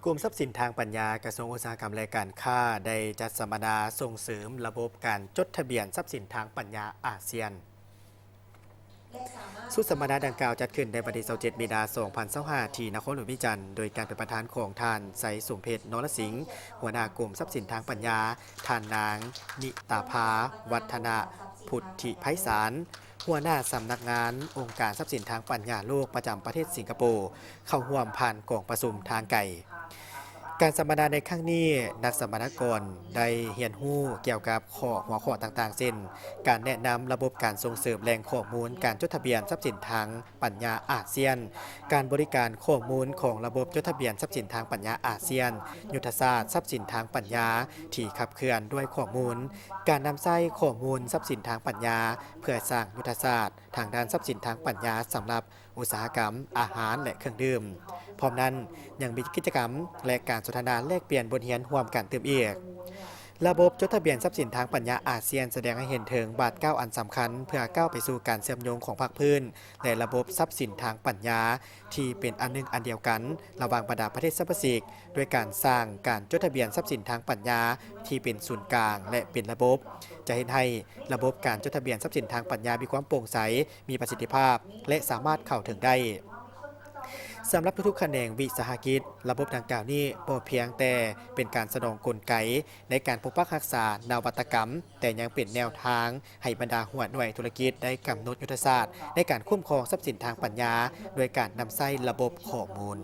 ກົມຊັບສິນທາງປັນຍາ ກະຊວງອຸດສາຫະກຳ ແລະ ການຄ້າ ໄດ້ຈັດສຳມະນາສົ່ງເສີມລະບົບການຈົດທະບຽນຊັບສິນທາງປັນຍາອາຊຽນ. ຊຸດສຳມະນາດັ່ງກ່າວຈັດຂຶ້ນໃນວັນທີຊາວເຈັດ ມີນາ ສອງພັນຊາວຫ້າ ທີ່ນະຄອນຫຼວງວຽງຈັນ ໂດຍການເປັນປະທານຂອງທ່ານ ໄຊສົມເພັດ ນໍລະສິງ ຫົວໜ້າກົມຊັບສິນທາງປັນຍາ, ທ່ານນາງ ນິຕາພາ ວັດທະນະ ພຸດທິໄພສານ ຫົວໜ້າສຳນັກງານອົງການຊັບສິນທາງປັນຍາໂລກປະຈຳປະເທດສິງກະໂປ ເຂົ້າຮ່ວມຜ່ານກອງປະຊຸມທາງໄກ. ການສຳມະນາໃນຄັ້ງນີ້, ນັກສຳມະນາກອນໄດ້ຮຽນຮູ້ກ່ຽວກັບຂໍ້ ຫົວຂໍ້ຕ່າງໆ ເຊັ່ນ ການແນະນຳລະບົບການສົ່ງເສີມແຫຼ່ງຂໍ້ມູນການຈົດທະບຽນຊັບສິນທາງປັນຍາອາຊຽນ, ການບໍລິການຂໍ້ມູນຂອງລະບົບຈົດທະບຽນຊັບສິນທາງປັນຍາອາຊຽນ, ຍຸດທະສາດຊັບສິນທາງປັນຍາທີ່ຂັບເຄື່ອນດ້ວຍຂໍ້ມູນ, ການນຳໃຊ້ຂໍ້ມູນຊັບສິນທາງປັນຍາ ເພື່ອສ້າງຍຸດທະສາດທາງດ້ານຊັບສິນທາງປັນຍາສຳລັບ ອຸດສາຫະກຳ, ອາຫານ ແລະ ເຄື່ອງດື່ມ. ພ້ອມນັ້ນ, ຍັງມີກິດຈະກຳ ແລະ ການສົນທະນາແລກປ່ຽນບົດຮຽນຮ່ວມກັນຕື່ມອີກ. ລະບົບຈົດທະບຽນຊັບສິນທາງປັນຍາອາຊຽນ ສະແດງໃຫ້ເຫັນເຖິງບາດກ້າວອັນສຳຄັນ ເພື່ອກ້າວໄປສູ່ການເຊື່ອມໂຍງຂອງພາກພື້ນ ແລະ ລະບົບຊັບສິນທາງປັນຍາ ທີ່ເປັນອັນໜຶ່ງອັນດຽວກັນ ລະຫວ່າງບັນດາປະເທດສະມາຊິກ ດ້ວຍການສ້າງການຈົດທະບຽນຊັບສິນທາງປັນຍາທີ່ເປັນສູນກາງ ແລະ ເປັນລະບົບ, ຈະເຮັດໃຫ້ລະບົບການຈົດທະບຽນຊັບສິນທາງປັນຍາມີຄວາມໂປ່ງໃສ, ມີປະສິດທິພາບ ແລະ ສາມາດເຂົ້າເຖິງໄດ້. ສຳລັບທຸກໆຂະແໜງວິສາຫະກິດ, ລະບົບດັ່ງກ່າວນີ້ບໍ່ພຽງແຕ່ເປັນການສະໜອງກົນໄກໃນການປົກປັກຮັກສານະວັດຕະກຳ, ແຕ່ຍັງເປັນແນວທາງໃຫ້ບັນດາຫົວໜ່ວຍທຸລະກິດໄດ້ກຳນົດຍຸດທະສາດໃນການຄຸ້ມຄອງຊັບສິນທາງປັນຍາ ໂດຍການນຳໃຊ້ລະບົບຂໍ້ມູນ.